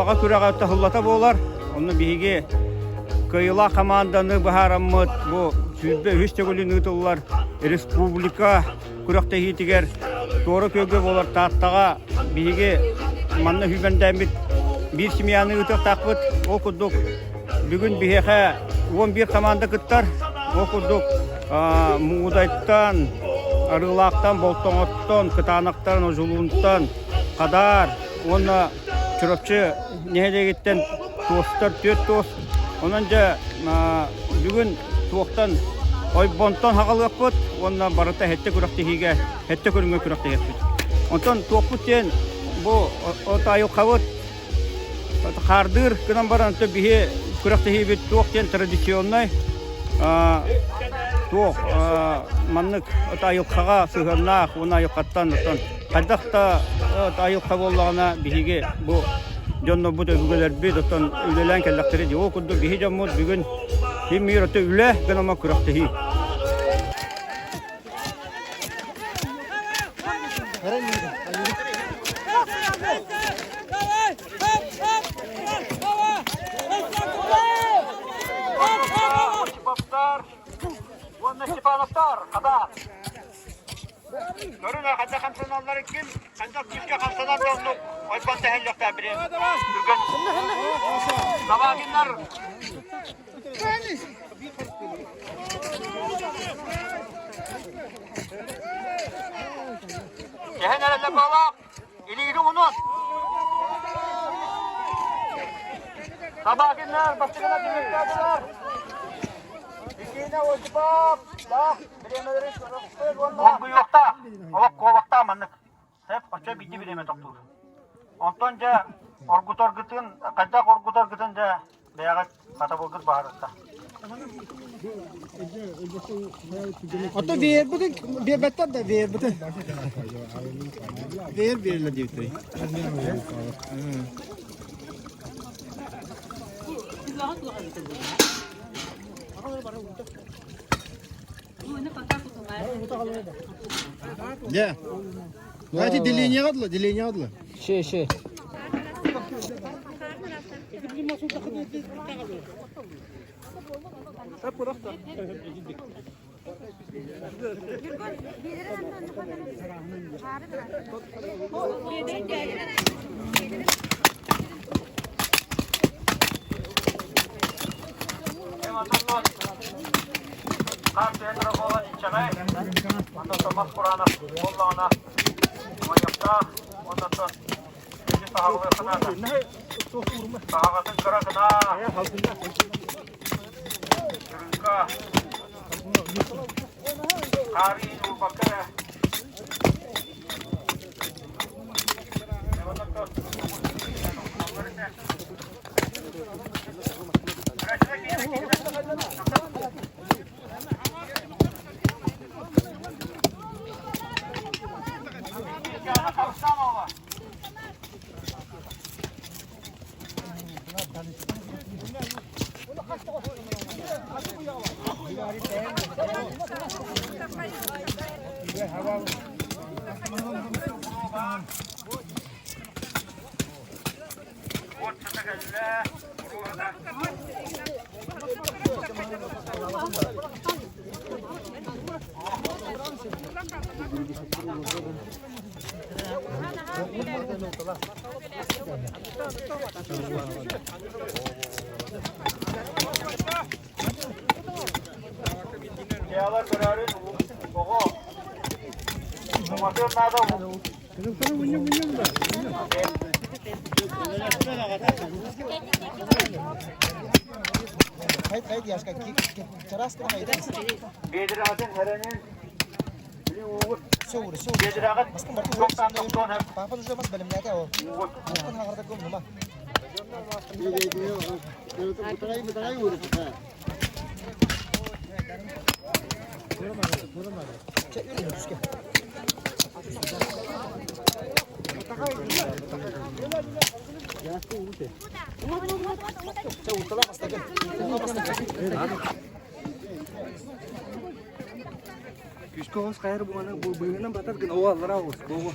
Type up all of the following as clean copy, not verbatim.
Баҕа күрэҕэ таһыллата буолар. Онно биһиги кыайыылаах хамаанданы быһаараммыт бу 23 төгүлүн ыытыллар республика күрэхтэһиитигэр Туора Күөлгэ буолар Тааттаҕа биһиги манна сүүмэрдээммит биир семьяны ыытыахтаахпыт. Ол курдук бүгүн биһиэхэ 11 хамаанда кыттар. Ол курдук Мугудайтан, Арыылаахтан, Болтоҥоттон, Кытаанахтан, Одьулуунтан, Хадаар уонна Чурапчы нэһилиэгиттэн туостар түөрт туос. Онон дьэ бүгүн туохтан ойбонтон хаҕалыахпыт уонна барыта сэттэ күрэхтэһиигэ сэттэ көрүҥҥэ күрэхтэһиэхпит. Онтон туохпут диэн бу айылҕабыт хаардыыр гынан баран биһи күрэхтэһиибит туох диэн традиционнай туох маннык айылҕаҕа сыһыаннаах уонна айылҕаттан оттон хайдах да айылҕа буоллаҕына биһиги бу дьоннорбут өбүгэлэрбит оттон үлэлээн кэллэхтэрэ дии ол курдук биһи дьоммут бүгүн ким мир өттө үлэ гынама күрэхтэһии. Уонна Степановтар, хада. Көрүҥ хайдах хамсаналларын ким хайдах күүскэ хамсанар да оннук ойбон тэһэллэхтээ билин. Түргэн. Собакиннар. Тэһэн эрэллэр буолаах. Илиини унут. Собакиннар бастакынан түмүктээтилэр. Иккиһинэ Осипов. Да. Оргуйуохтаах, олох куобахтаах маннык. Сөп, оччо биирдэ бириэмэ тохтуур. Онтон дьэ оргутаргытын, хайдах оргутаргытын дьэ бэйэҕит сатабылгыт баһарытта. Ото веербытын биэрбэттэр да веербытын. Веер биэрэллэр диэбиттэрий. Дьэ. Давайте деление дылы, деление дылы. Ши, ши. Хаар түһэн буолан инчэҕэй, онтон томмот кураанах буоллаҕына уойуохтаах, уонна күнү саһаҕалыахха наада. Саһаҕатын кыра гына Кырыыка хаары иин уурбакка эрэ Дьиэҕэ көрөөрүн оҕо уматыан наада. Биэдирэҕитин эрэнин Биэдирэҕит туохтаан тохтуон Күүскэ оҕус хайар буолана быыһынан батар гына оҕо аллара оҕус буолуо.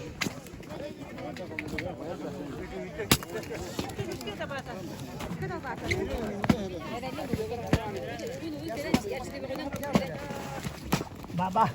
Баба.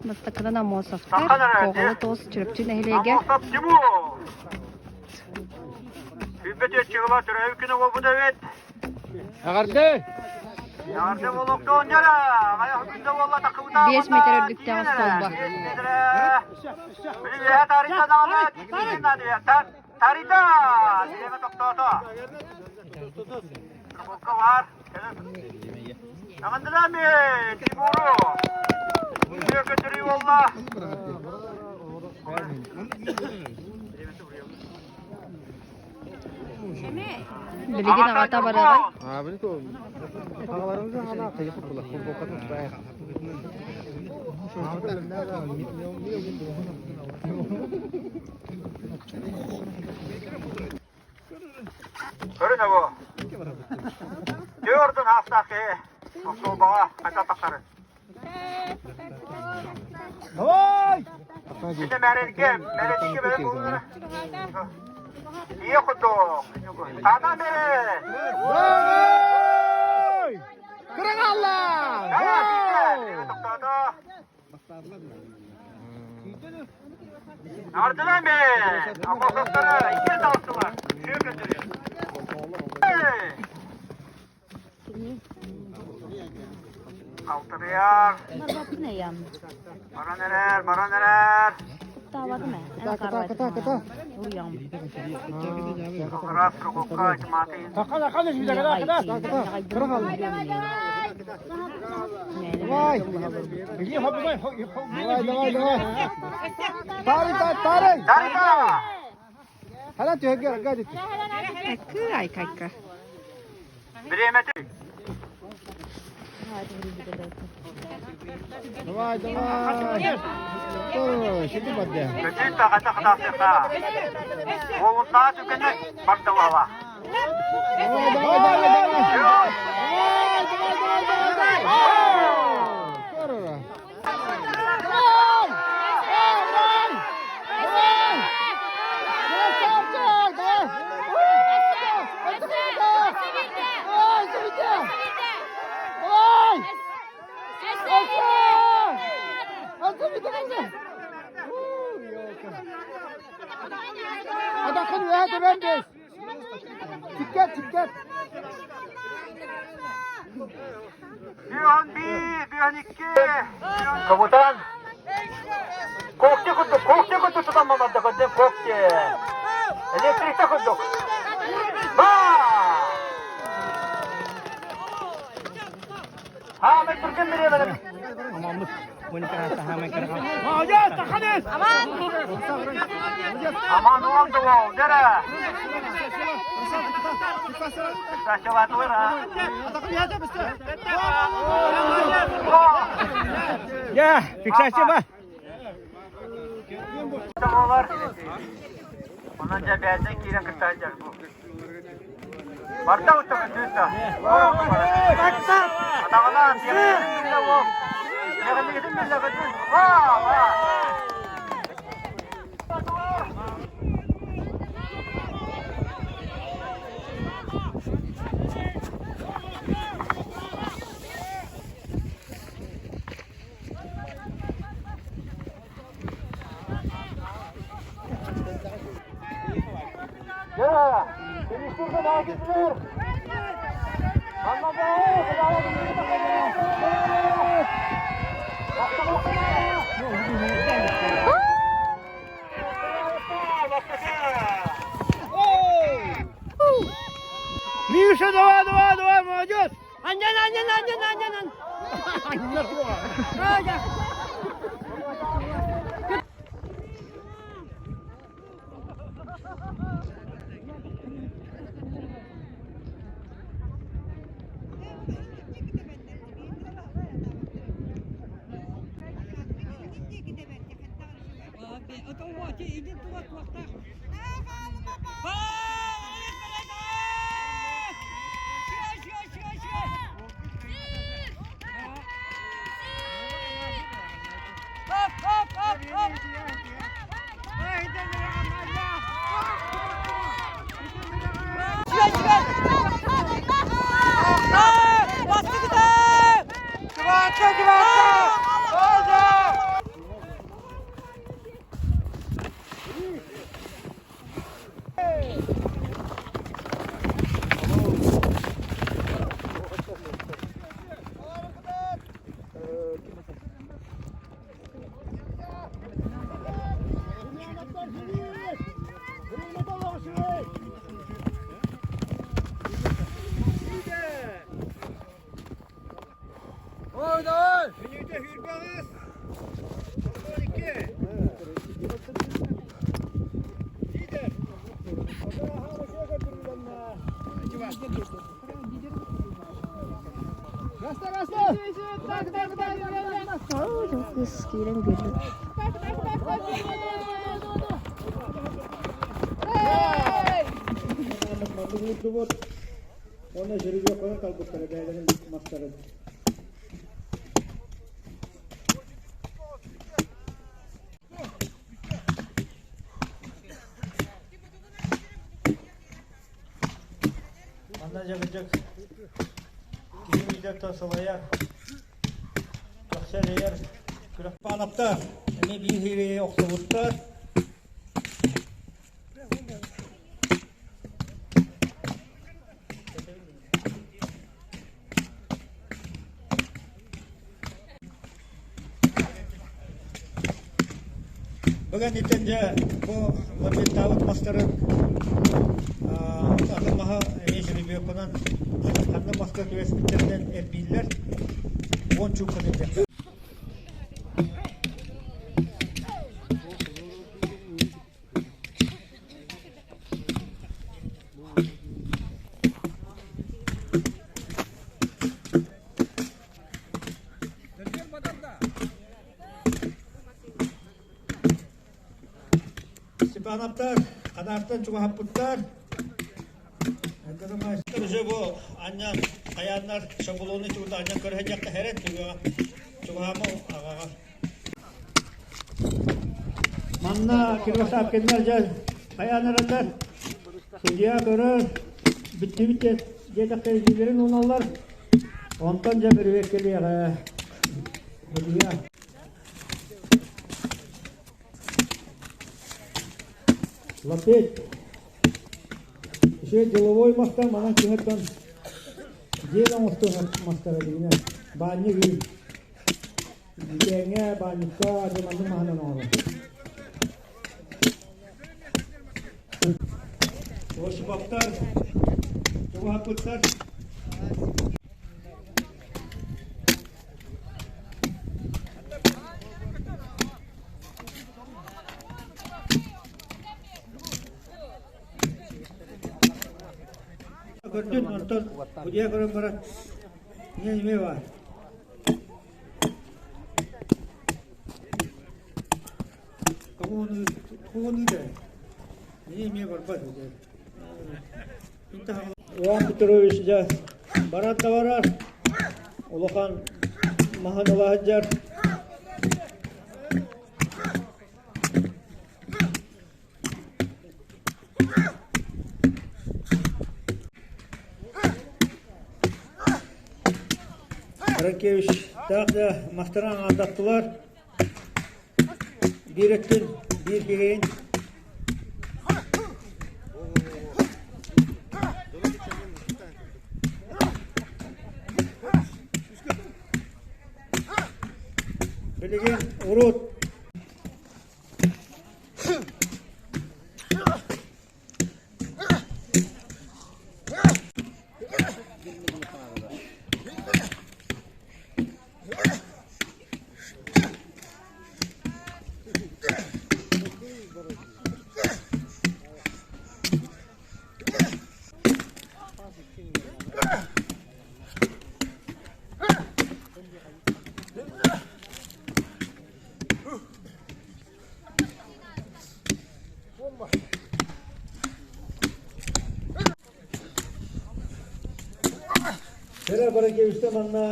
Бастакынан Аммосовтар, Коҕолу Тоҕус Чурапчы нэһилиэгэ. Биэс метр үрдүктээх остуолба. Билигин аҕата барыаҕай. Көрүн бу. Түөртүн хаастаах киһи остуолбаҕа хайдах тахсарын. Ити мэрилгэ, мэрилгэ бэрэ буолара. Ийэ кутук. Тата мэри. Кырагалла! Ардылан бе! Аммосовтары икки таҕыстылар. Сүүркөтүрү. Алтырыйар. Баран эрэр, баран эрэр. Ката, ката, ката. Раз рукокка тиматы. Давай! Давай, давай, давай! Тары, тары! Тарита! Хана түһэргэ гадит. Кыай кайка. Бириэмэтин. Давай, давай! Здорово, сиди бадда. Көтүү тағата қытасықа. Олуннаа түгені бардалала. Давай, давай, давай, давай! Давай, давай, давай, давай, давай! Здорово! Давай! Давай! Давай! Красавчик! Давай! Давай, заведи! Давай! Давай! Адакын үһэ бендес. Тиккет, тиккет. Бүйөн би, бүйөн икки. Комутан. Кокте курдук, кокте курдук тутан мамадда көндөн кокте. Электрикте курдук. Ба! Хаамай түрген бириэмэлэр. Аман уолду уол, дэрэ. Сачалатылар, а? Я, фиксация ба. Болар. Онон дьэ бэйэтин киирэн кытта сылдьар бу. Барда утта көтүүтэ. Атаҕынан тиэхиньикэтин биллэ уол. Тиэхиньикэтин биллэ көтүүт. Ваа, ваа. Дьэ, фиништергэ наакитилэр. Миша, давай, давай, давай, молодец. Аньян, аньян, аньян, аньян. Кыыс киирэн биэрдэ. Уонна жеребьевканы талбыттара бэйэлэрин мастарын. Манна дьабыдьык киһи лидертан салайар, көхсө-элэйэр күрэхпанаптар эмиэ биир хиирэйи охсубуттар. Бүгүн итин дьэ бу лапеттаабыт мастарын атын маһы эмиэ жеребьевканан ханна маска түбэспиттэринэн эрбииллэр 10 чуукканы илдьэххэ. Степановтар Ханаартан чугаһаппыттар. Уже бу анньан хайааннар шаблоны чугута анньан көрүһэдьэххэ хэрэн чугаһама аҕаҕа. Манна Кривошапкиннар дьэ хайааннаратар судья көрөр бүттүбүт диэтэххэ илиилэрин ууналлар. Онтон дьэ бөрүөккэлиэҕэ. Судья. Лапеть. Еще деловой мастар манан киһиттэн дьиэ оҥостон мастара дигинэ баанньык үй. Дьиэҥэ баанньыкка дьаманны маһынан оҥорор. Осиповтар, Чугаһаппыттар. Көрдүн, онтон удьуйа көрөн баран, не неме бар. Иван Петрович дьэ барар да барар, улахан маһын ыла сылдьар. Ракевич таах да мастаран аҥаардаттылар. Биир өттүн, биир киһин. Билигин урут Кэрэ Баракевичта манна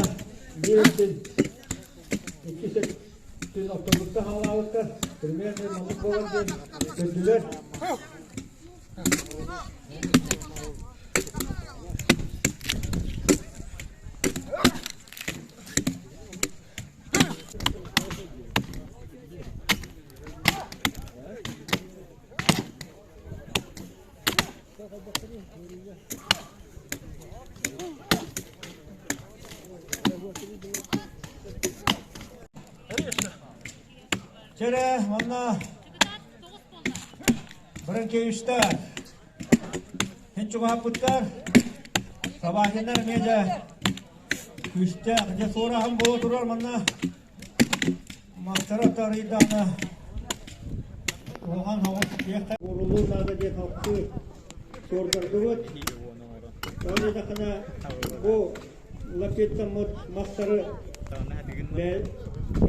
биир өттүн, иккис өттүн автобуска хаалаабыттар. Примерно маннык буолар диэн көрдүлэр. Чэрэ, манна Бранкевичтар, Хинчугааппыттар, Собакиннар эмиэ дьэ күүстээх дьэ суораһын буола турар манна мастара тарыйдаҕына Улахан соҕус киэхэ ууруллуу наада диэн алгыы суордардыбыт. Тоҕо диэтэххинэ бу лаппеттаммыт мастары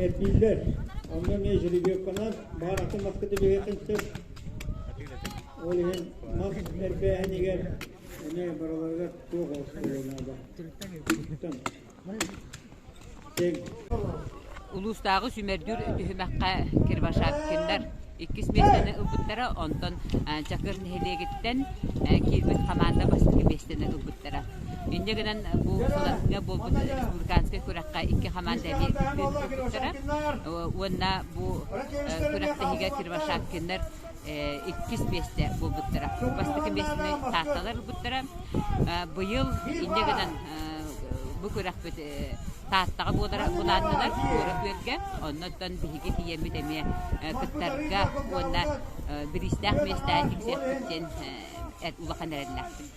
эрбииллэр. Онно эмиэ жеребьевканан баар атын маска түбэһиэххин сөп. Ол иһин мас эрбээһинигэр эмиэ барыларыгар туох оҥостуллуо наада. Улуустааҕы сүүмэрдүүр түһүмэххэ Кирбашаткиннар иккис миэстэни ылбыттара, онтон Чакыр нэһилиэгиттэн киирбит хамаанда бастакы миэстэни ылбыттара. Инньэ гынан бу Сылатыҥҥа буолбут республиканскай күрэххэ икки хамаанда эмиэ кыттыыны ылбыттара уонна бу күрэхтэһиигэ Кирбашаткиннар иккис миэстэ буолбуттара. Бастакы миэстэни Таатталар ылбыттара. Быйыл инньэ гынан бу күрэхпит Тааттаҕа буолара былааннанар Туора Күөлгэ. Оннуттан биһиги тиийэммит эмиэ кыттарга уонна бириистээх миэстэҕэ тиксиэхпит диэн улахан эрэллээхпит.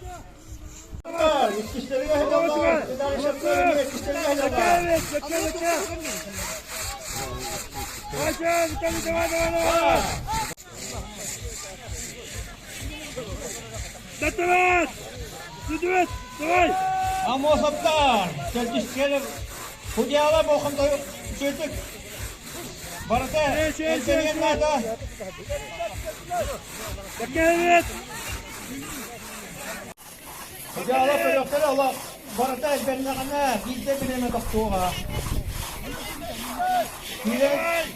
Амосовтар, төрдүскэлэр, Худяла болхомто үчүгдүк барыта элбэниэн наада. Худяла көрүөхтэрэ олох барыта элбэннэҕинэ биирдэ бириэмэ тохтуоҕа. Киирэн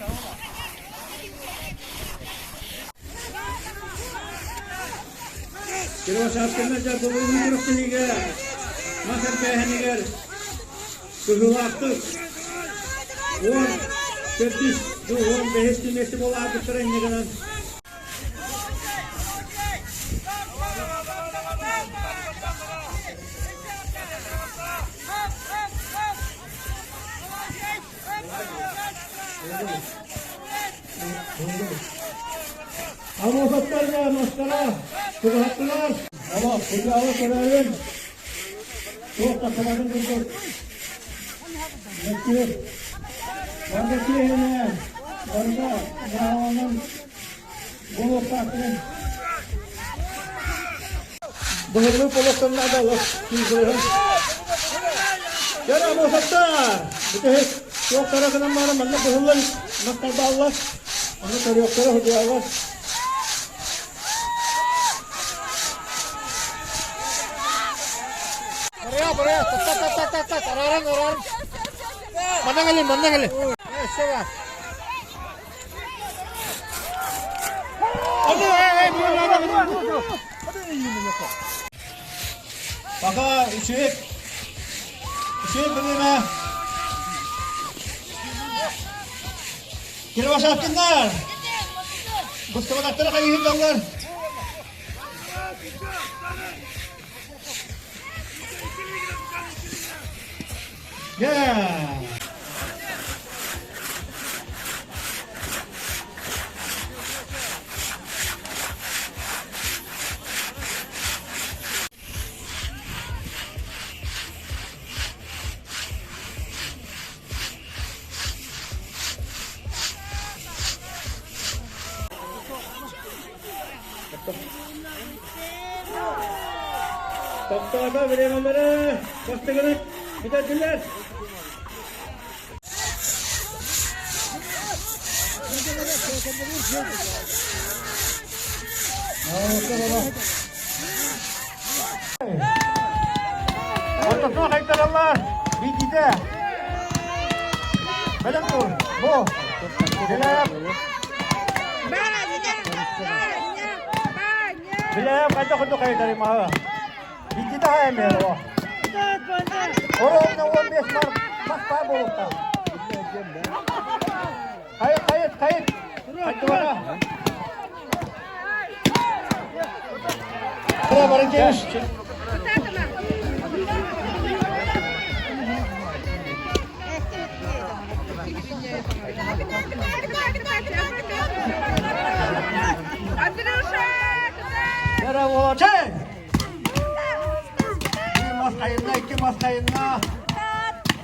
Кирово-Чапкина дьэ былырыын күрэхтэһиигэ мас эрбээһинигэр кыһыылаахтык 14 15 миэстэ буолаабыттара инньэ гынан Амосовтарга мастара чугаһаттылар. Ама куйаалы көрөйүн. Туох тахсыбатын курдук. Мөккүөр. Барда киэһэнэ, барда быраҕаланан буолуохтаахтарын. Быһыллыы полоктоннаада олох киирдэрин. Көр Амосовтар! Бүтэһик туохтара гынан баран манна быһыллан мастарбааллар. Ону көрүөхтэрэ сылдьаллар. Барыа, барыа, та та та та та арааран, арааран. Манна кэлин, манна кэлин. Э, Пока үчүгэй үчүгэй бириэмэ Кировашаткиннар! Быстыбатахтара хайыһыыллар. Yeah! Тохтоото бириэмэлэрэ бастыгынан бүтэрдилэр. Ортотуна хайтаран. бараллар. Биитите. Бэлэм тур. Бу. Билээп. Билээп хайда курдук хайдарый маһы. Биитите хайа о. Оронна 15 мар мас баа буолуохтаах. Хайыт, хайыт, хайыт. Хайдыбата. Bir mas kayınla, iki mas kayınla.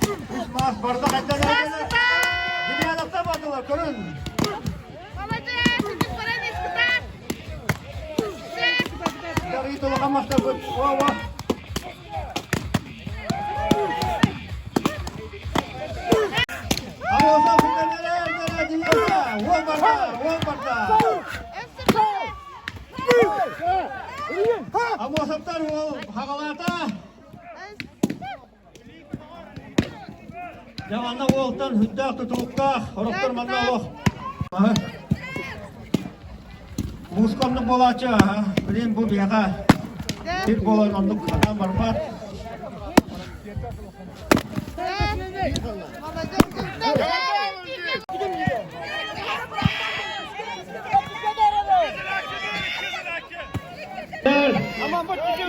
Üç mas bardak aydan Bir yanakta baktılar, көрün. Амосовтар ол хагалата. Дьэ манна уолтан хүндээх тутулуктаах, ороктор манна олох. Мууска оннук буолааччы, билин бу биһиэхэ сир буолан оннук хатаан барбат.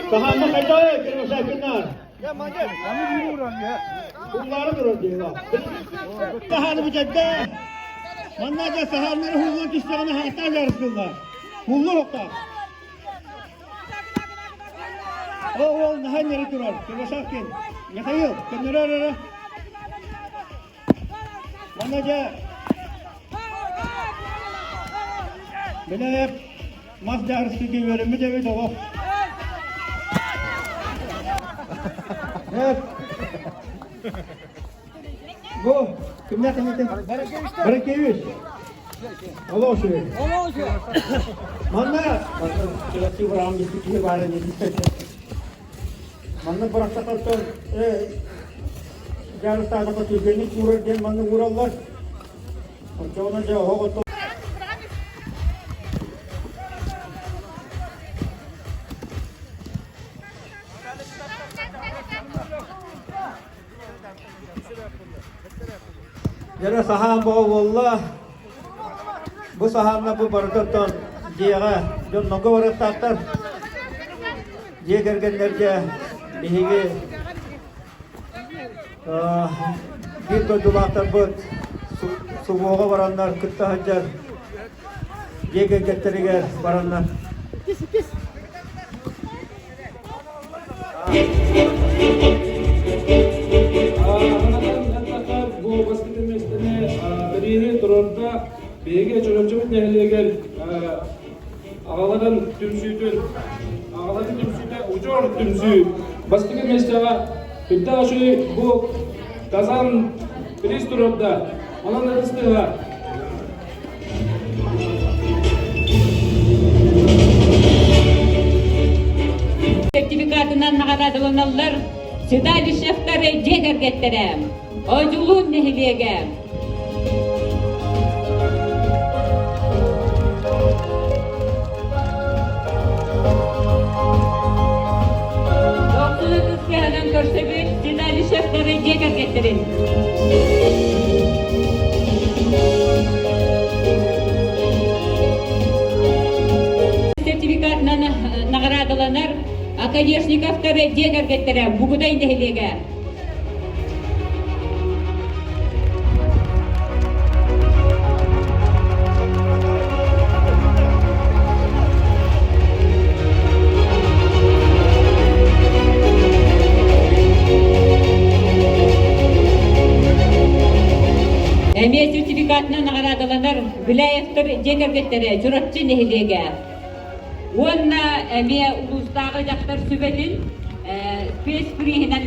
Саханна хайда кирмешакыннар. Bunları durur diyorlar. Саханы bu cadde. Манна да саханнары хуллан түстэҕинэ хааттаан дьарыктыыллар. Хуллу оттаах. Ол ол наһаа нери турар. Кирмешакин. Михаил, көннөрөр эрэ. Манна дьэ Билээп мас дьаарыстыыга үөрэммит эбит оҕо. Эп. Бу кимнээх кэнниттэн? Баракевич. Олоошуй. Манна Манна бырахтахаттан дьаарыстаатахха түргэнник уурар диэн манна уураллар. Оччоҕуна дьэ оһох оттон Дьэ саһаан бөҕө буолла. Бу саһаанна бу барытыттан дьиэҕэ дьоннорго барыахтаахтар. Дьиэ кэргэннэргэ биһиги биир дойдулаахтарбыт субуоҕа бараннар кытта сылдьар дьиэ кэргэттэригэр бараннар. Бу бастакы миэстэни бирииһи туруорда биһиги Чурапчыбыт нэһилиэгэр аҕаларын түмсүүтүн аҕаларын түмсүүтэ удьуор түмсүү бастакы миэстэҕэ Үрдээх үчүгэй бу Казан приз туруорда. Онон ытыстыга. Сертификатынан наҕараадаланаллар Седалищевтар дьиэ кэргэттэрэ, Одьулуун нэһилиэгэ. Дохсун ытыс көрсөбүт Седалищевтары дьиэ кэргэттэрин. Сертификатынан наҕараадаланар Оконешниковтар дьиэ кэргэттэрэ Бугудай нэһилиэгэ. Эмиэ сертификатынан наҕараадаланар Гуляевтар дьиэ кэргэттэрэ Чурапчы нэһилиэгэ. Уонна эмиэ улуустааҕы дьахтар сүбэтин спецприиһинэн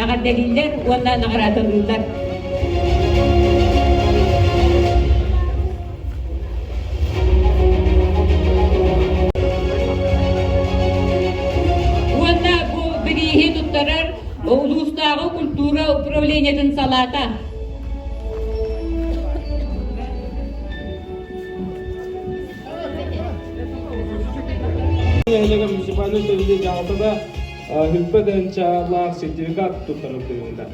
эҕэрдэлииллэр уонна наҕараадалыыллар. Уонна бу бирииһи туттарар. управлениетын салаата. Нэһилиэгэ муниципальнай тэриллии дьаһалтата Хүлбэ тыһыынчалаах сертификат туттарыллыбыта.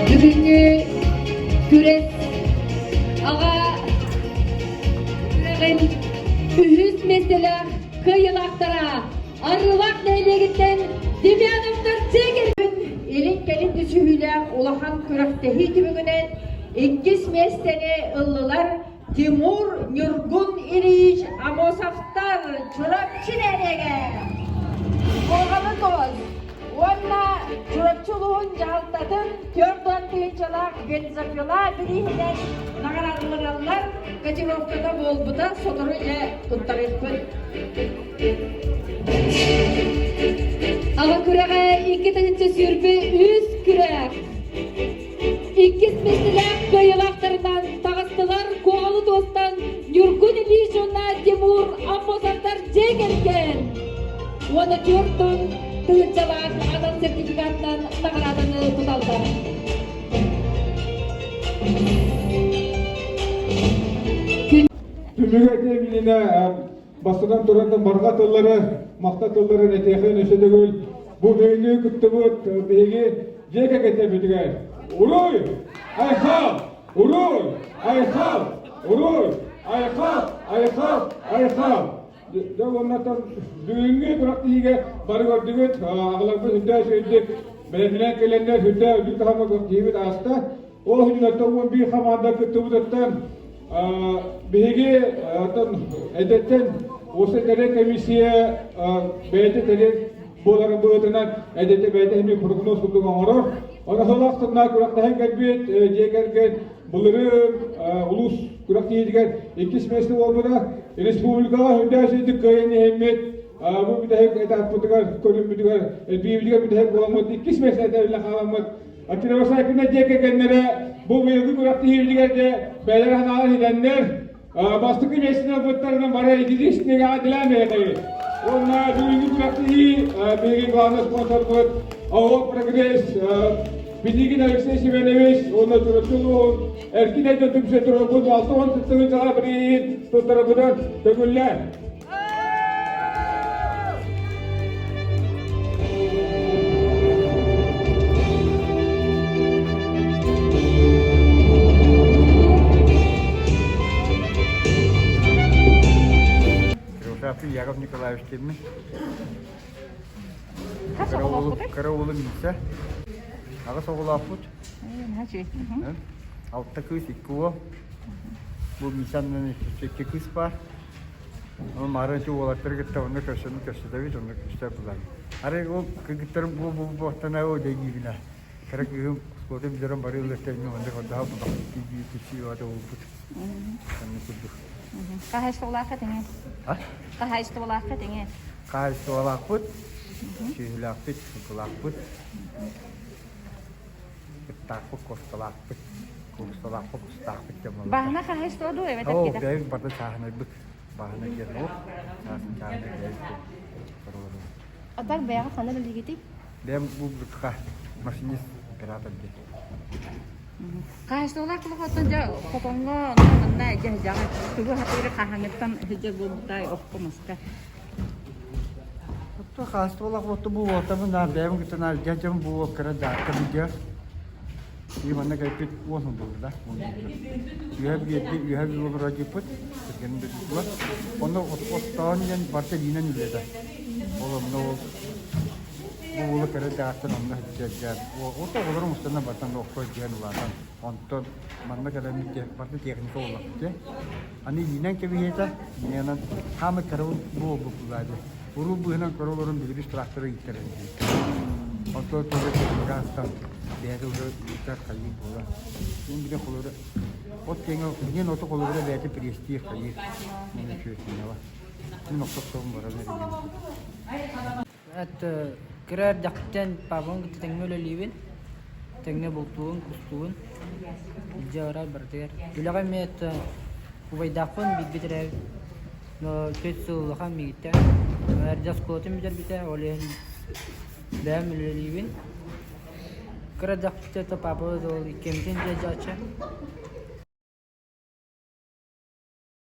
Бүгүҥҥү күрэс аҕа күрэҕин үһүс миэстэлээх кыайыылаахтара Арыылаах нэһилиэгиттэн Демьяновтар дьиэ кэргэн Илин-кэлин түсүһүүлээх улахан күрэхтэһии түмүгүнэн иккис миэстэни ыллылар Тимур Ньургун Ильич Амосовтар Чурапчы нэһилиэгэ. Куоҕалы туос уонна Чурапчы улууһун дьаһалтатын 40 тыһыынчалаах бензопила бирииһинэн наҕараадаланаллар котировката буолбута сотору дьэ туттарыахпыт. Аҕа күрэҕэ 2023 күрэх. Иккис миэстэлээх кыайыылаахтарынан таҕыстылар Куоҕалы туостан Ньургун Ильич уонна Тимур Аммосовтар дьиэ кэргэн. Уонна түөрт тон тыһыынчалаах анал сертификатынан наҕарааданы туталлар. Түмүгэ этиэминэ Бастатан туран барҕа тыллары, махта тылларын этиэхин өссө төгүл бу бүгүҥҥү кыттыбыт биһиги дьиэ кэргэттэбитигэр Уруй! Айхал! Уруй! Айхал! Уруй! Айхал! Айхал! Айхал! Дьэ уоннаттан бүгүҥҥү күрэхтэһиигэ бары көрдүгүт, аҕаларбыт үрдээх үчүгэйдик бэлэмнэнэн кэлэннэр сүрдээх үрдүк таһымҥа күрэхтэһиибит ааста. Ол иһин 11 хамаанда кыттыбытыттан биһиги эдэттэн осы тэрэ комиссия бэйэтэ тэрэ буоларын быһыытынан эдэтэ бэйэтэ эмиэ прогноз курдук оҥорор. Оны сылаахтынна күрэхтэһэн кэлбит дьиэ кэргэн былырыын улуус күрэхтэһиитигэр иккис миэстэ буолбута. Республикаҕа үрдээх сирдик кыайан иһиммит бу бүтэһик этаппытыгар көрүммүтүгэр элбиибитигэр бүтэһик буоламмыт иккис миэстэ этэриллэ хааламмыт Кировосайкина дьиэ кэргэннэрэ бу быйылгы күрэхтэһиибитигэр дьэ бэйэлэрэ санаалар хитэннэр бастакы миэстэни ылбыттарынан бары итилиистигэ аатылаан бэйэтэги. Уонна бүгүҥҥү күрэхтэһии биһиги главный спонсорбут АО «Прогресс» Пинигин Алексей Семенович уонна Чурапчы улууһун Эркин Эйдэ түмсэ турарбыт 60 тыһыынчаҕа бирииһин туттарарбытын көҥүллээн. Кривошапкин Яков Николаевич диэммин. Кыра уолум Миса. Аҕыс оҕолоохпут. Алта кыыс, икки уол. Бу Мисаннан икки кыыс баар. Ол маары ити уолаттары кытта онно көрсөммүт көрсөтөбүт, онно көрсө булан. Арай ол кыргыттарым бу бу буохтана о дэйиибинэ. Кыра кыыһым оскуолатын бүтэрэн бары ыллыктарыны онно көрдөһө булах тиийии түссүү ата буолбут. Онно курдук. Хаһайыстыбалаахха тэҥэ. Хаһайыстыбалаахха тэҥэ. Хаһайыстыбалаахпыт, сүөһүлээхпит, сылгылаахпыт. Ыттаахпыт, куоскалаахпыт, куурусалаахпыт, кустаахпыт диэн буолла. Бааһына хаһайыстыба дуу эбэтэр Оо, бэйэбит барда чааһынайбыт. Бааһына диэн ол. Чааһын чааһынай бэйэбит диэн. Атак бэйэҕэ ханна билигитий? Бэйэм бу бутха машинист оператор диэн. Хаһайыстыбалаах кулахаттан дьэ хотоҥҥо манна дьэ тугу хатыыры хаһаҥыттан сылдьар буолбутай окко маска. Отто хаастыбалах отто бу уотабын наар бэйэм кытта наар дьэ бу уоккара дьаакка видео. И манна кэлбит уон сыл буолла да. Үһэ биэрди, үһэ буолура дьиппит, кэргэним дойдутугар. Онно оттоон диэн барыта илиинэн үлэлэтэ. Ол онно ол бу уолу кэрэ дьааттан онно сылдьар. Ото оҕолорум устана бартан окко дьиэн улаатан. Онтон манна кэлэммит барыта техника буоллахпыт дии. Аны илиинэн кэбиһиэтэ, инньэнэн хаамай кыра буолбут дии. Уруу быыһынан көрө олорон билибис тракторы ииттэрэн дии. Онтон туга техника астан бэйэтэ уже ииттэр хайыы буолар. Мин били холобура от киэҥэ билигин оту холобура бэйэтэ пресстиир хайыыр. Мин үчүгэй Мин охсохсоҕум баран эригин. Эт кыра эрдэхпиттэн папам кытта тэҥҥэ үлэлиибин, тэҥҥэ бултуубун, кустуубун, илдьэ барар барытыгар. Үлэҕэ эмиэ это Убайдаахпын бииргэ төрөөбүт. Төрт сыл улахан миигиттэн. Эрдэ оскуолатын бүтэрбитэ, ол иһин бэйэм үлэлиибин. Кыра эрдэхпиттэн папа ол иккиэммитин дьиэ дьааччы.